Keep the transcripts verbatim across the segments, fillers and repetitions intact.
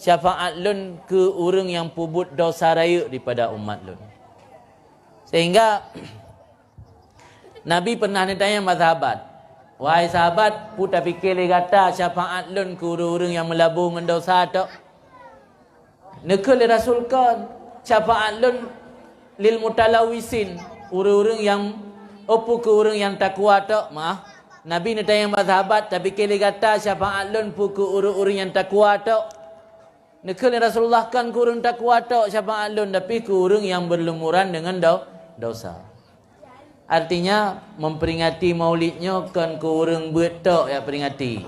syafaat lôn keu ureuëng nyang peubuet desya rayeuk daripada umat lôn. Sehingga Nabi pernah neutanyong bak sahabat, "Wahai sahabat, peue tapike lé gata syafaat lôn keu ureuëng-ureuëng nyang meulabô ngon desya tok?" Neukheun lé Rasul, "Kon, syafaat lôn lil mutalawisin, ureuëng-ureuëng nyang, oh, peue keu ureuëng nyang takwa tok?" Maaf, Nabi neutanyong bak sahabat, "Tapike lé gata syafaat lôn peue keu ureuëng-ureuëng nyang takwa tok?" Neukheun lé Rasulullah, "Kon keu ureuëng takwa tok syafaat lôn, tapi keu ureuëng nyang berlumuran deungon do-, desya." Artinya, memperingati Maulid nyoe kon keu ureuëng beuet tok nyang peringati.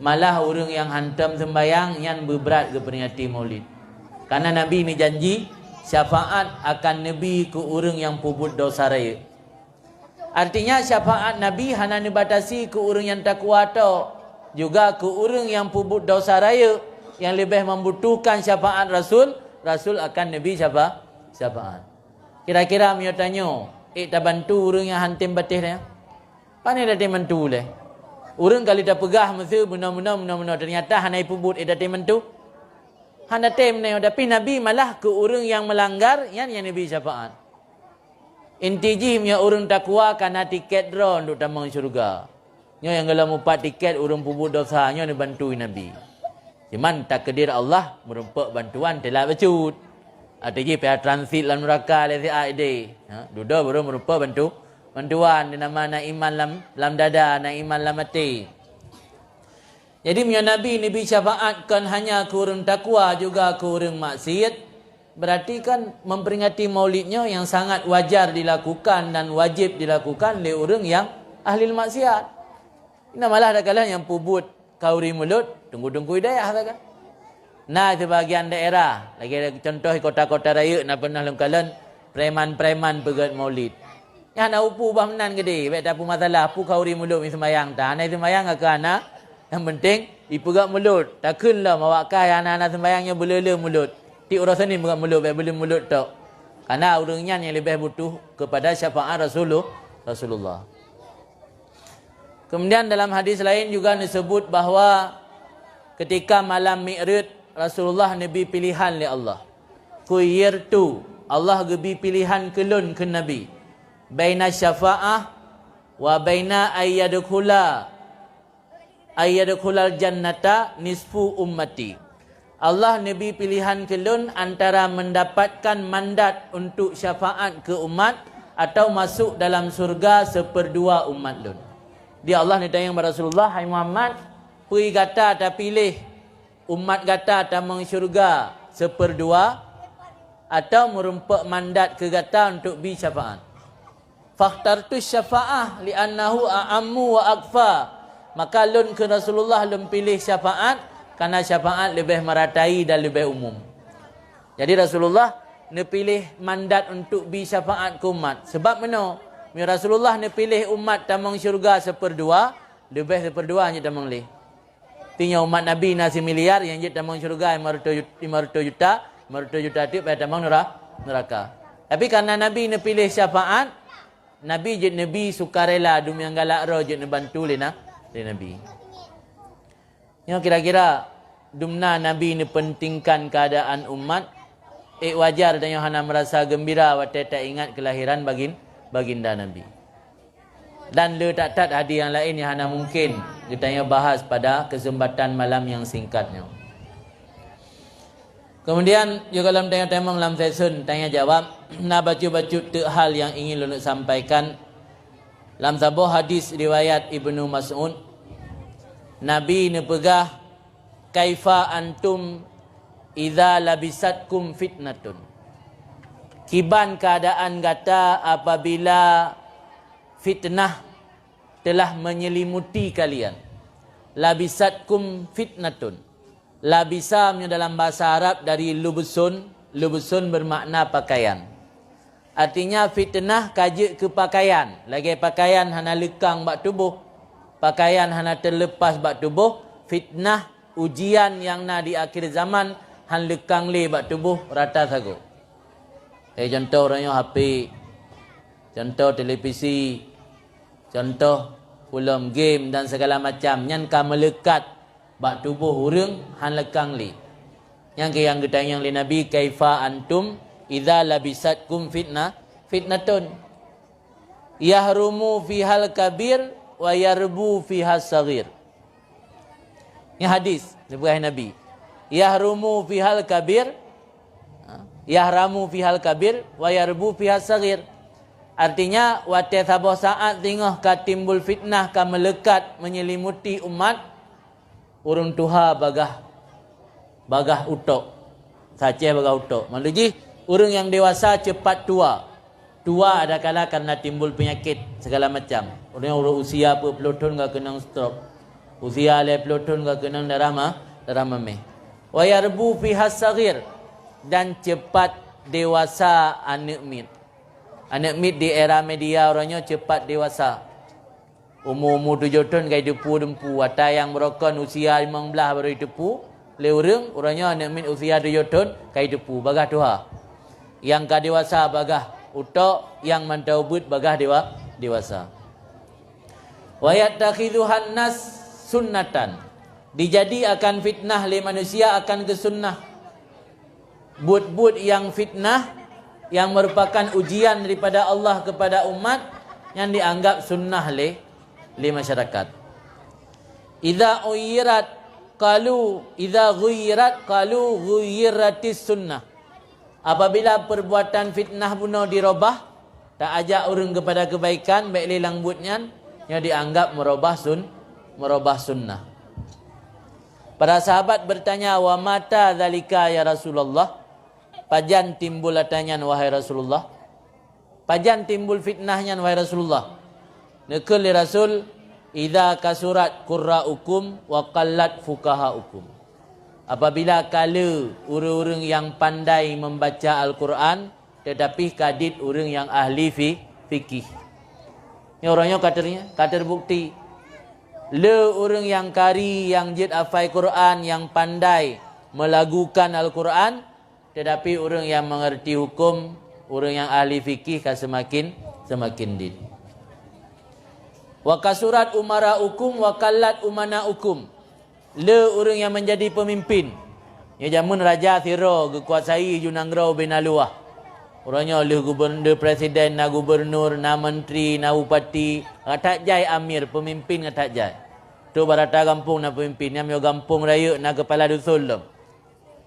Malah ureuëng nyang hántom seumbahyang nyan beubrat geuperingati Maulid. Karena Nabi neujanji syafaat akan neubi keu ureuëng nyang peubuet desya rayeuk. Artinya, syafaat Nabi hana neubatasi keu ureuëng nyang takwa tok, juga keu ureuëng nyang peubuet desya rayeuk nyang leubeh membutuhkan syafaat Rasul, Rasul akan neubi syafa-, syafaat. Kira-kira meunyoe tanyoe, ék tabantu ureuëng nyang hántom bateh nyan? Pane tatem bantu lé? Ureuëng ka lheueh tapeugah miseue bunoe-bunoe, bunoe-bunoe, teunyata hana jipeubuet, ék tatem bantu? Hana tem nyoe, tapi Nabi malah keu ureuëng nyang meulanggar, nyan nyang neubi syafaat. Inti jih meunyoe ureuëng takwa ka na tiket droe untuk tamong syeuruga. Nyoe nyang gohlom mupat tiket ureuëng peubuet desya nyoe neubantu Nabi. Cuman takdir Allah meurumpok bantuan teulat bacut. Até jih payah transit lam nuraka lé siat idéh. Ha, dudoe baru meurumpok bantu, bantuan di nama na iman lam, lam dada, na iman lam até. Jadi meunyoe Nabi neubi syafaat kon hanya keu ureuëng takwa, juga keu ureuëng maksiet, berarti kan memperingati Maulid nyoe nyang sangat wajar dilakukan dan wajéb dilakukan lé ureuëng nyang ahli maksiat. Nah, malah takalon nyang peubuet khauri mulod, teungku-teungku hidayah sagai. Na sibagian daerah, lagée contoh di kota-kota rayeuk na pernah lôn kalon preman-preman peugét Maulid. Nyan na upu bah meunan geude, bék tapeumasalah, peue khauri mulod seumbahyang ta, hana seumbahyang ka keu hana. Nyang penting, ipeugét mulod, takheun lom awak kah nyang hana seumbahyang nyoe beuleu-leu mulod. Ti uroe Senin peugét mulod, bék beuleu mulod tok. Karena ureuëng nyan nyang leubeh butuh kepada syafaat Rasulul-, Rasulullah. Kemudian dalam hadis lain juga disebut bahwa ketika malam Mi'raj, Rasulullah neubi pilihan lé Allah. "Khuyyirtu, Allah geubi pilihan keu lôn," kheun Nabi, "baina syafa'ah wa baina ayyadkhula, ayyadkhulal jannata nisfu ummati." Allah neubi pilihan keu lôn antara mendapatkan mandat untuk syafaat keu umat atau masuk dalam syurga seuperdua umat lôn. Di Allah neutanyong bak Rasulullah, "Hai Muhammad, peue gata tapiléh umat gata tamong syurga seuperdua, atau meurumpok mandat keu gata untuk bi syafaat?" "Fakhtartu syafa'ah li'annahu a'ammu wa akfa." Maka lôn, kheun Rasulullah, lôn piléh syafaat, karena syafaat leubeh meuratai dan leubeh umum. Jadi Rasulullah neupiléh mandat untuk bi syafaat keu umat. Sebab meunoe, meunyoe Rasulullah neupiléh umat tamong syurga seuperdua, leubeh seuperdua jeuet tamong lé. Tinyoe umat Nabi na similiar, nyang jeuet tamong syurga lima reutôh jut-, lima reutôh juta, lima reutôh juta teuk payah tamong neura-, neuraka. Tapi karena Nabi neupiléh syafaat, Nabi jeuet neubi sukarela, dum nyang galak droe jeuet neubantu lé na-, lé Nabi. Nyoe kira-kira dumna Nabi neupentingkan keuadaan umat, ék wajar tanyoe hana meurasa geumbira watée taingat keulahiran bagin-, baginda Nabi. Dan le that-that hadis nyang laén nyang hana mungken geutanyoe bahas pada keuseumpatan malam nyang singkat nyoe. Keumudian, juga lom tanyoe tamong lam sesi tanya jawab, na bacut-bacut teuk hal nyang ingin lôn sampaikan. Lam saboh hadis riwayat Ibnu Mas'ud, Nabi neupeugah, "Kaifa antum idza labisatkum fitnatun?" Kiban keuadaan gata apabila fitnah telah menyelimuti kalian. Labisatkum fitnatun. Labisa meunyoe dalam bahasa Arab dari lubsun, lubsun bermakna pakaian. Artinya fitnah ka jeuet keu pakaian, lagée pakaian hana leukang bak tuboh, pakaian hana teuleupas bak tuboh, fitnah ujian nyang na di akhir zaman han leukang lé bak tuboh rata sagoe. Eh, contoh uroe nyoe H P, contoh televisi, contoh film, game dan segala macam, nyan ka meuleukat bak tuboh ureuëng han leukang lé. Nyang keu nyang geutanyong lé Nabi, "Kaifa antum idza labisatkum fitnah, fitnatun yahrumu fihal kabir wa yarbu fihas saghir." Nyan hadis neupeugah Nabi, "Yahrumu fihal kabir, ha, yahramu fihal kabir wa yarbu fihas saghir." Artinya, watée saboh saát singoh ka timbul fitnah ka meulekat menyelimuti umat, ureuëng tuha bagah, bagah utok. Saceh bagah utok. Maksud jih, ureuëng nyang dewasa cepat tua. Tua adakala karena timbul penyakit segala macam. Ureuëng, ureuëng usia peuet ploh thon ka keunong stroke. Usia lhée ploh thon ka keunong darah ma-, darah mameh. Wa yarbu fihas saghir, dan cepat dewasa aneuëk miet. Aneuëk miet di era media uroe nyoe cepat dewasa. Umu-umu tujoh thon ka jiteupeue dumpeue, ata nyang beurokon usia limong blaih baru jiteupeue lé ureuëng, uroe nyoe aneuëk miet usia tujoh thon ka jiteupeue, bagah tuha. Nyang ka dewasa bagah utok, nyang mantong beuet bagah dewa-, dewasa. "Wa yattakhidhuhan nas sunnatan." Dijadi akan fitnah lé manusia akan keu sunnah. Buet-buet nyang fitnah, nyang merupakan ujian daripada Allah kepada umat, nyan dianggap sunnah lé, lé masyarakat. "Idza uyirat qalu, idza ghuyyirat qalu ghuyyiratis sunnah." Apabila perbuatan fitnah bunoe dirobah, ta ajak ureuëng keupada keubaikan, bék lé lam buet nyan, nyoe dianggap meurobah sun-, meurobah sunnah. Para sahabat bertanya, "Wa mata dzalika ya Rasulullah?" Pajan timbul ata nyan, wahai Rasulullah? Pajan timbul fitnah nyan, wahai Rasulullah? Neukheun lé Rasul, "Idza kasurat qurra'ukum wa qallat fuqaha'ukum." Apabila ka le ureuëng-ureuëng nyang pandai membaca Al-Quran, tetapi ka dit ureuëng nyang ahli fi-, fikih. Nyoe uroe nyoe ka ter-, ka terbukti. Le ureuëng nyang kari, nyang jeuet hafai Quran, nyang pandai melagukan Al-Quran, tetapi ureuëng nyang mengerti hukum, ureuëng nyang ahli fikih ka semakin, semakin dit. "Wa kasurat umara'ukum wa qallat umana'ukum." Le ureuëng nyang menjadi pemimpin. Nyoe jameun raja sidroe geukuasai ju nanggroe ubé na luwah. Uroe nyoe lheueh gubernur, presiden, na gubernur, na menteri, na bupati, ka that jai amir, pemimpin ka that jai. Trok bak rata gampông na pemimpin, nyan meunyoe gampông rayeuk na kepala dusun lom.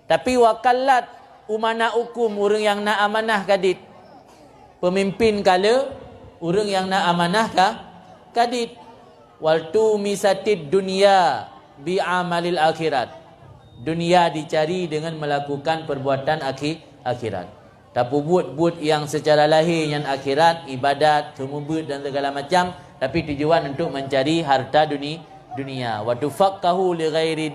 Tapi wa qallat umana'ukum, ureuëng nyang na amanah ka dit. Pemimpin ka le, ureuëng nyang na amanah ka, ka dit. "Wal tumisatid dunya bi amalil akhirat." Dunia dicari dengan melakukan perbuatan akhi-, akhirat. Tapeubuet buet nyang secara lahé nyan akhirat, ibadat, seumeubeuet dan segala macam, tapi tujuan untuk mencari harta duni-, dunia. "Wa tufaqahu li ghairi,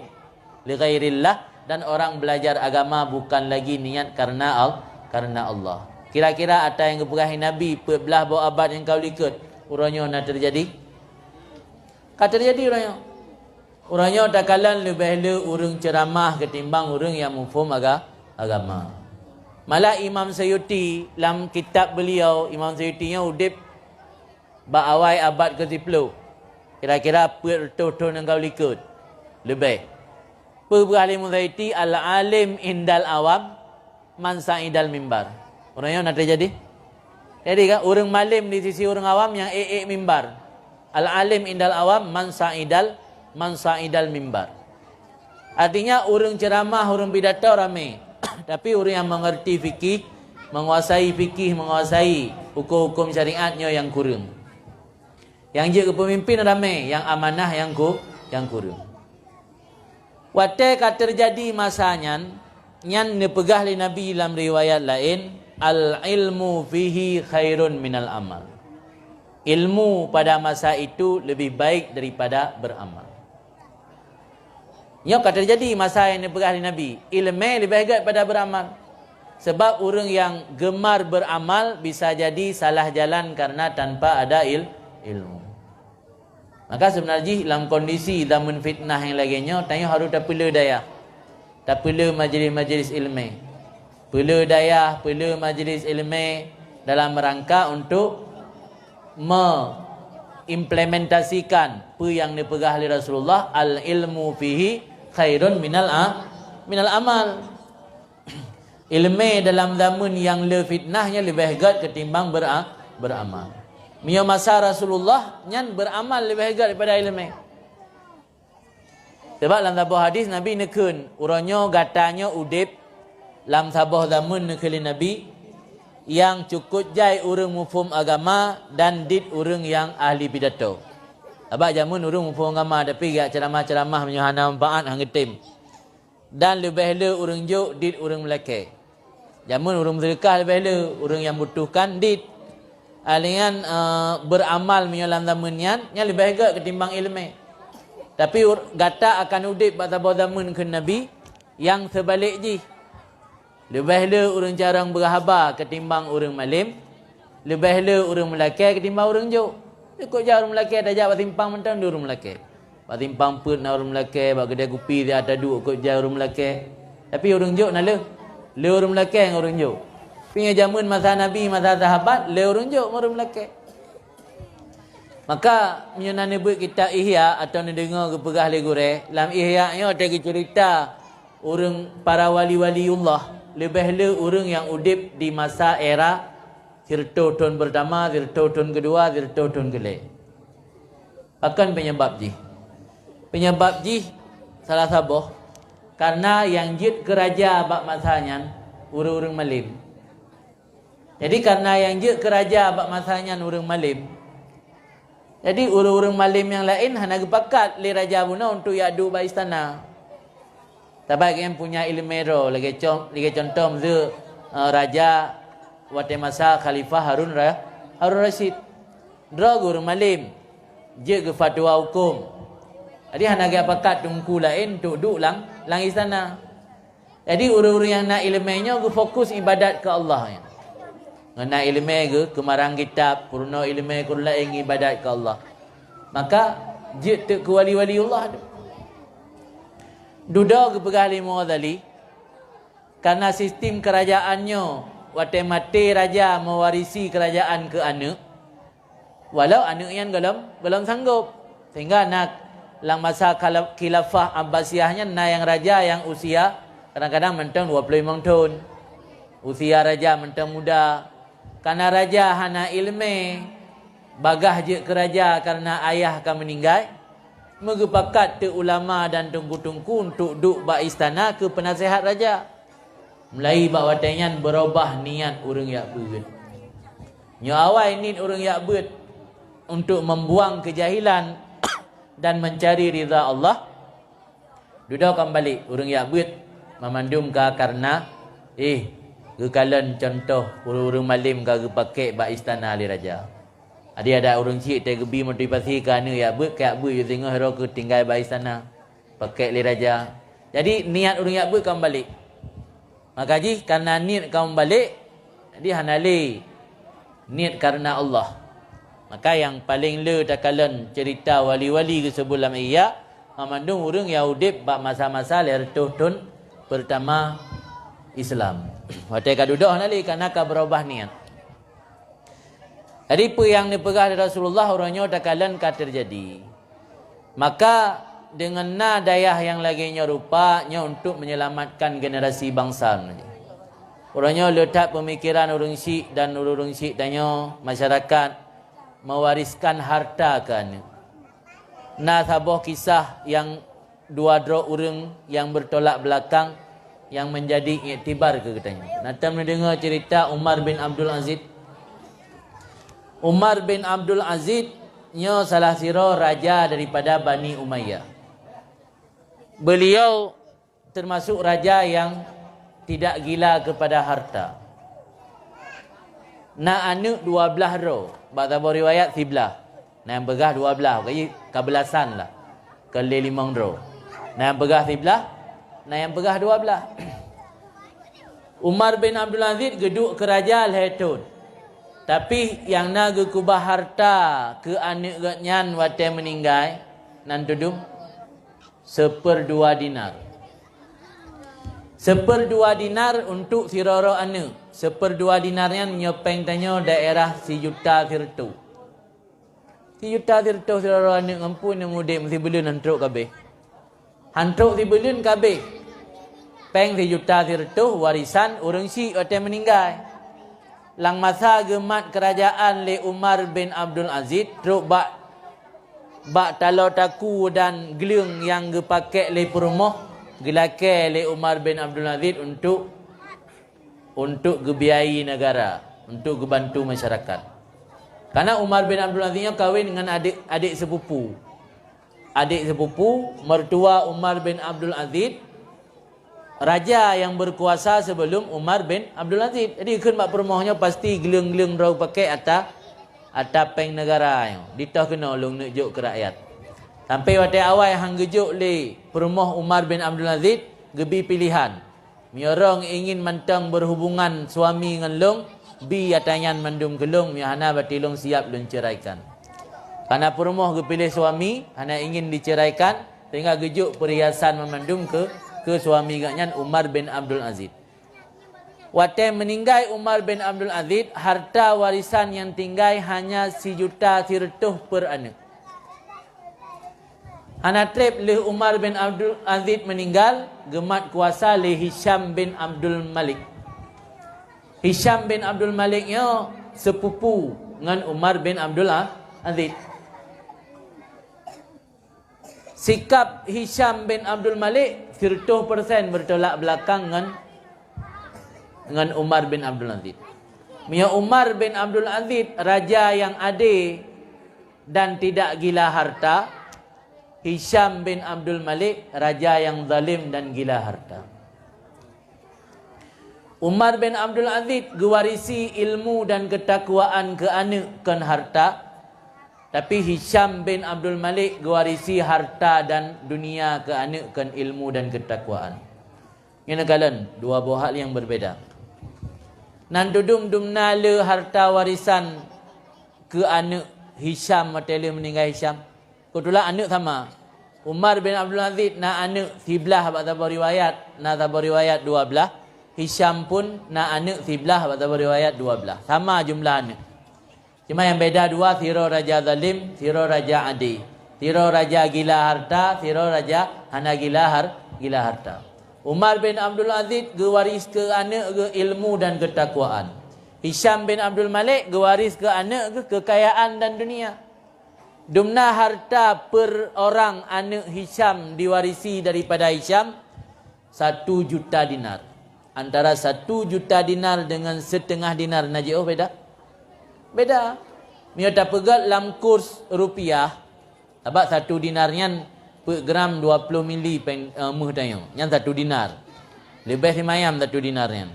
li ghairillah," dan orang belajar agama bukan lagi niat karena Al-, karena Allah. Kira-kira ata nyang geupeugah Nabi peuet blaih boh abad nyang ka u likot, uroe nyoe na teujadi? Ka teujadi uroe nyoe. Uroe nyoe takalon leubeh le ureuëng ceuramah ketimbang ureuëng nyang muphom aga-, agama. Malah Imam Suyuti lam kitab beliau, Imam Suyuti nyoe udeb bak awai abad keu siploh, kira-kira peuet reutôh thon nyang ka u likot leubeh. Peue peugah lé Imam Suyuti, "Al-alim indal awam man sa'idal mimbar." Uroe nyoe na teujadi? Jadi kan, ureuëng malem di sisi ureuëng awam nyang ék-ék mimbar. "Al-alim indal awam man sa'idal, man sa'idal mimbar." Artinya, ureuëng ceuramah, ureuëng pidato ramé, tapi ureuëng nyang mengerti fikih, menguasai fikih, menguasai hukum-hukum syariat nyoe nyang kureueng. Nyang jeuet keu pemimpin ramé, nyang amanah nyang ku-, nyang kureueng. Watée ka teujadi masa nyan, nyan neupeugah lé Nabi lam riwayat laén, "Al-ilmu fihi khairun minal amal." Ilmu pada masa itu lebih baik daripada beramal. Nyoe ka teujadi masa nyang neupeugah lé Nabi, ileumé leubeh gét pada beuramal. Sebab ureuëng nyang gemar beuramal bisa jadi salah jalan karena tanpa ada il-, ilmu. Maka seubeuna jih lam kondisi zaman fitnah nyang lagée nyoe, tanyoe harôh tapeulé dayah, tapeulé majelis-majelis ileumé. Peulé dayah, peulé majelis ileumé dalam rangka untuk meimplementasikan peue nyang neupeugah lé Rasulullah, "Al-ilmu fihi khairun minal a-, minal amal." Ileumé dalam zameun nyang le fitnah nyan leubeh gét keutimbang bera-, beuramal. Meunyoe masa Rasulullah, nyan beuramal leubeh gét daripada ileumé. Sabab lam saboh hadis Nabi neukheun, "Uroe nyoe gata nyoe udeb lam saboh zameun," neukheun lé Nabi, "nyang cukop jai ureuëng muphom agama dan dit ureuëng nyang ahli pidato." Sabab jameun ureuëng muphom agama, tapi geujak ceuramah-ceuramah meunyoe hana manfaat, han geutem. Dan leubeh le ureuëng jok dit ureuëng meulakée. Jameun ureuëng meuseudeukah leubeh le, ureuëng nyang butuhkan dit. Alèh nyan, eh, beuramal meunyoe lam zameun nyan, nyan leubeh gét keutimbang ileumé. Tapi ur-, gata akan udeb bak saboh zameun kheun Nabi nyang seubalek jih. Leubeh le ureuëng carông beuhaba keutimbang ureuëng malém, leubeh le ureuëng meulakée keutimbang ureuëng jok. Ikot jak ureuëng meulakée, tajak bak simpang mantong di ureuëng meulakée. Bak simpang peuet na ureuëng meulakée, bak keudè kupi siat taduek ikot jak ureuëng meulakée. Tapi ureuëng jok na le? Le ureuëng meulakée ngon ureuëng jok. Pi ngon jameun masa Nabi, masa sahabat, le ureuëng jok ngon ureuëng meulakée. Maka, meunyoe na neubeuet kitab Ihya atawa neudeungoe geupeugah lé gurée, lam Ihya nyoe teuceurita ureuëng para wali-waliullah, leubeh le ureuëng nyang udeb di masa era sireutôh thon peurtama, sireutôh thon keudua, sireutôh thon keulhèe. Pakon peunyebab jih? Peunyebab jih salah saboh, kareuna nyang jeuet keu raja bak masa nyan ureuëng-ureuëng malém. Jadi, kareuna nyang jeuet keu raja bak masa nyan ureuëng malém, jadi ureuëng-ureuëng malém nyang laén hana geupakat lé raja bunoe untuk jak duek bak istana. Sabab gobnyan punya ileumé droe, lagée con-, lagée cuntoh miseu, eh, raja watée masa Khalifah Harun Ra-, Harun Rasyid. Droe geuh ureuëng malém, jeuet geufatwa hukôm. Jadi hana geupakat teungku laén untuk duek lam, lam istana. Jadi ureuëng-ureuëng nyang na ileumé nyoe geufokus ibadat keu Allah nyan. Ngon na ileumé geuh keumarang kitab, peurunoe ileumé keu ureuëng laén ibadat keu Allah. Maka jeuet teuk keu wali-waliullah tu. Dudoe geupeugah lé Imam Ghazali, kareuna sistem keurajaan nyoe watée maté raja meuwarisi keurajaan keu aneuëk, walau aneuëk nyan gohlom, gohlom sanggob. Sehingga na lam masa khala-, khilafah Abbasiyah nyan na nyang raja nyang usia kadang-kadang mantong dua puluh limong thon. Usia raja mantong muda. Kareuna raja hana ileumé, bagaih jeuet keu raja kareuna ayah ka meuninggai, meugeupakat teuk ulama dan teungku-teungku untuk duek bak istana keu peunaseuhat raja. Mulai bak watée nyan beurubah niat ureuëng jak beuet. Nyoe awai niet ureuëng jak beuet untuk membuang keujahilan dan mencari ridha Allah. Dudoe ka meubalek ureuëng jak beuet, mamandum ka kareuna, eh, geukalon cuntoh ureuëng-ureuëng malém ka geupakék bak istana lé raja. Jadi adak ureuëng chik teuh geubi motivasi keu aneuëk jak beuet, keu jak beuet singoh uroe keu tinggai bak istana, pakék lé raja. Jadi niat ureuëng jak beuet ka meubalek. Maka jih kareuna niet ka meubalek, jadi hana lé niet kareuna Allah. Maka nyang paleng le takalon ceurita wali-wali geuseubut lam Ihya, mamandum ureuëng nyang udeb bak masa-masa lhée reutôh thon peurtama Islam. Watée ka dudoe hana lé kareuna ka beurubah niet. Jadi peue nyang neupeugah lé Rasulullah uroe nyoe takalon ka teujadi. Maka deungon na dayah nyang lagée nyoe rupa nyoe untuk menyelamatkan generasi bangsa. Uroe nyoe le that peumikiran ureuëng chik dan ureuëng chik tanyoe masyarakat mewariskan harta keu aneuëk. Na saboh kisah nyang dua droe ureuëng nyang beutolak beulakang nyang meunjadi iktibar keu geutanyoe. Na tom neudeungoe ceurita Umar bin Abdul Aziz. Umar bin Abdul Aziz nyoe salah sidroe raja daripada Bani Umayyah. Beuliau teumasok raja nyang tidak gila keupada harta. Na aneuëk dua blaih droe, bak saboh riwayat siblaih. Na nyang peugah dua blaih, ka beulasan lah. Kon lé limong droe. Na nyang peugah siblaih, na nyang peugah dua blaih. Umar bin Abdul Aziz geuduek keu raja lhée thon. Tapi nyang na geukeubah harta keu aneuëk geuhnyan watée meuninggai, nan tudum seupeurdua dinar. Seupeurdua dinar untuk sidroe-droe aneuëk. Seupeurdua dinar nyan meunyoe péng tanyoe daerah sijuta sireutôh. Sijuta sireutôh sidroe-droe aneuëk, ngon peue nyang udeb, meusibuleuen han trok ka abéh. Han trok sibuleuen ka abéh. Péng sijuta sireutôh warisan ureuëng syik watée meuninggai. Lam masa geumat keurajaan lé Umar bin Abdul Aziz, trok bak, bak taloe takue dan gleueng nyang geupakék lé peurumoh, geulakée lé Umar bin Abdul Aziz untuk, untuk geubiayai neugara, untuk geubantu masyarakat. Karena Umar bin Abdul Aziz nyoe kawin ngon adék, adék sepupu. Adék sepupu, mertua Umar bin Abdul Aziz, raja nyang berkuasa sebelum Umar bin Abdul Aziz. Jadi, kheun bak peurumoh nyoe pasti gleueng-gleueng droe pakék ata, ata péng neugara nyoe. Ditoh keunoe lôn neuk jok keu rakyat. Sampai watée awai han geujok lé peurumoh Umar bin Abdul Aziz, geubi pilihan. Meunyoe droe ingin mantong berhubungan suami ngon lôn, bi ata nyan mandum keu lôn, meunyoe hana, berarti lôn siap lôn ceraikan. Karena peurumoh geupiléh suami, hana ingin diceraikan, sehingga geujok perhiasan mandum keu, keu suami geuh nyan Umar bin Abdul Aziz. Watée meuninggai Umar bin Abdul Aziz, harta warisan nyang tinggai hanya sijuta sireutôh per aneuëk. Hana treb lheueh Umar bin Abdul Aziz meuninggal, geumat kuasa lé Hisham bin Abdul Malik. Hisham bin Abdul Malik nyoe sepupu ngon Umar bin Abdul Aziz. Sikap Hisham bin Abdul Malik sireutôh persen bertolak belakang ngon, ngon Umar bin Abdul Aziz. Meunyoe Umar bin Abdul Aziz raja nyang adé dan tidak gila harta, Hisham bin Abdul Malik raja nyang zalim dan gila harta. Umar bin Abdul Aziz geuwarisi ilmu dan keutakwaan keu aneuëk kon harta, tapi Hisham bin Abdul Malik geuwarisi harta dan dunia keu aneuëk kon ilmu dan keutakwaan. Nyoe neukalon dua boh hal nyang berbeda. Nan tudum dumna le harta warisan keu aneuëk Hisham watée lheueh meuninggai Hisham. Keubeutulan aneuëk sama. Umar bin Abdul Aziz na aneuëk siblaih bak saboh riwayat, na saboh riwayat dua blaih. Hisham pun na aneuëk siblaih bak saboh riwayat dua blaih. Sama jumlah aneuëk. Cuma nyang beda dua, sidroe raja zalim, sidroe raja adé. Sidroe raja gila harta, sidroe raja hana gila har-, gila harta. Umar bin Abdul Aziz geuwaris keu aneuëk geuh ilmu dan keutakwaan. Hisham bin Abdul Malik geuwaris keu aneuëk geuh keukayaan dan dunia. Dumna harta per orang aneuëk Hisham diwarisi daripada Hisham satu juta dinar. Antara satu juta dinar dengan setengah dinar na jiôh beda? Beda. Meunyoe tapeugét lam kurs rupiah, sabab satu dinar nyan peuet gram dua ploh mili péng, eh, méuh tanyoe. Nyan satu dinar. Leubeh simayam satu dinar nyan.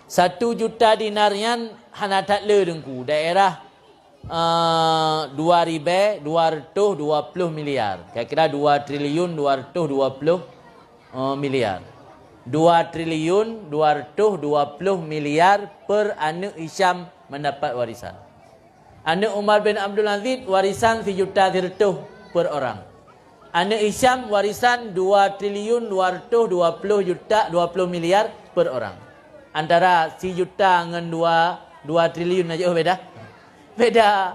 Satu juta dinar nyan hana that le Teungku, daerah eh, dua ribée dua ratus dua puluh miliar. Kira-kira dua triliun dua ratus dua puluh, eh, miliar. Dua triliun dua ratus dua puluh miliar per aneuëk Hisham mendapat warisan. Aneuëk Umar bin Abdul Aziz warisan sijuta sireutôh per orang. Aneuëk Hisham warisan dua triliun dua ratus dua puluh juta, dua puluh miliar per orang. Antara sijuta ngon dua, dua triliun na jiôh beda? Beda.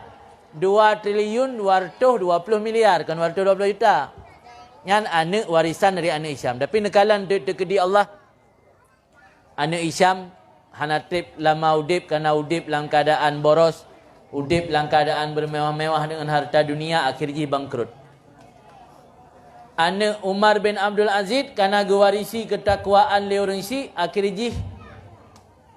Dua triliun dua ratus dua puluh miliar, kon dua ratus dua puluh juta. Nyan aneuëk warisan dari aneuëk Hisham. Tapi neukalon teu-, teukeudi Allah, aneuëk Hisham hana treb lama udeb, kana udeb lam keuadaan boros, udeb lam keuadaan bermewah-mewah deungon harta dunia, akhir jih bangkrut. Aneuëk Umar bin Abdul Aziz kana geuwarisi keutakwaan lé ureuëng syik, akhir jih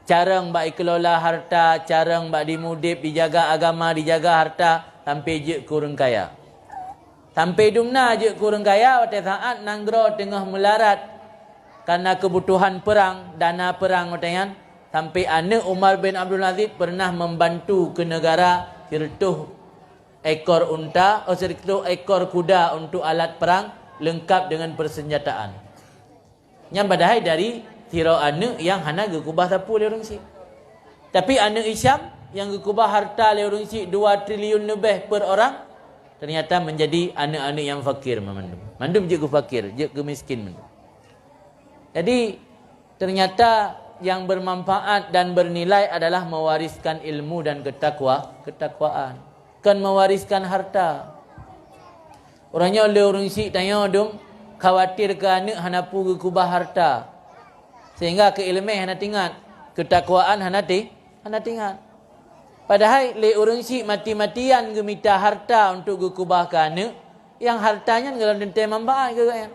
carông bak ikelola harta, carông bak dimudeb, dijaga agama, dijaga harta, sampai jeuet keu ureuëng kaya. Sampai dumna jeuet keu ureuëng kaya watée saát nanggroe teungoh meularat kareuna keubutuhan peurang, dana peurang watée nyan, sampai aneuëk Umar bin Abdul Aziz pernah membantu keu neugara sireutôh ekor unta, oh, sireutôh ekor kuda untuk alat perang lengkap dengan persenjataan. Nyan padahai dari sidroe aneuëk nyang hana geukeubah sapeue lé ureuëng syik. Tapi aneuëk Hisham nyang geukeubah harta lé ureuëng syik dua triliun leubeh per orang, ternyata menjadi aneuëk-aneuëk nyang fakir mandum. Mandum jeuet keu fakir, jeuet keu miskin mandum. Jadi, ternyata yang bermanfaat dan bernilai adalah mewariskan ilmu dan ketakwa, ketakwaan. Kon mewariskan harta. Uroe nyoe lé ureuëng syik tanyoe dum, Khawatir keu aneuëk hana peue geukubah harta, sehingga keu iéleumé hana teuingat, keu takwaan hana ti, hana teuingat. Padahai lé ureuëng syiek mati-matian geumita harta untuk geukubah keu aneuëk, nyang harta nyan golom teuntée manfaat keu gobnyan.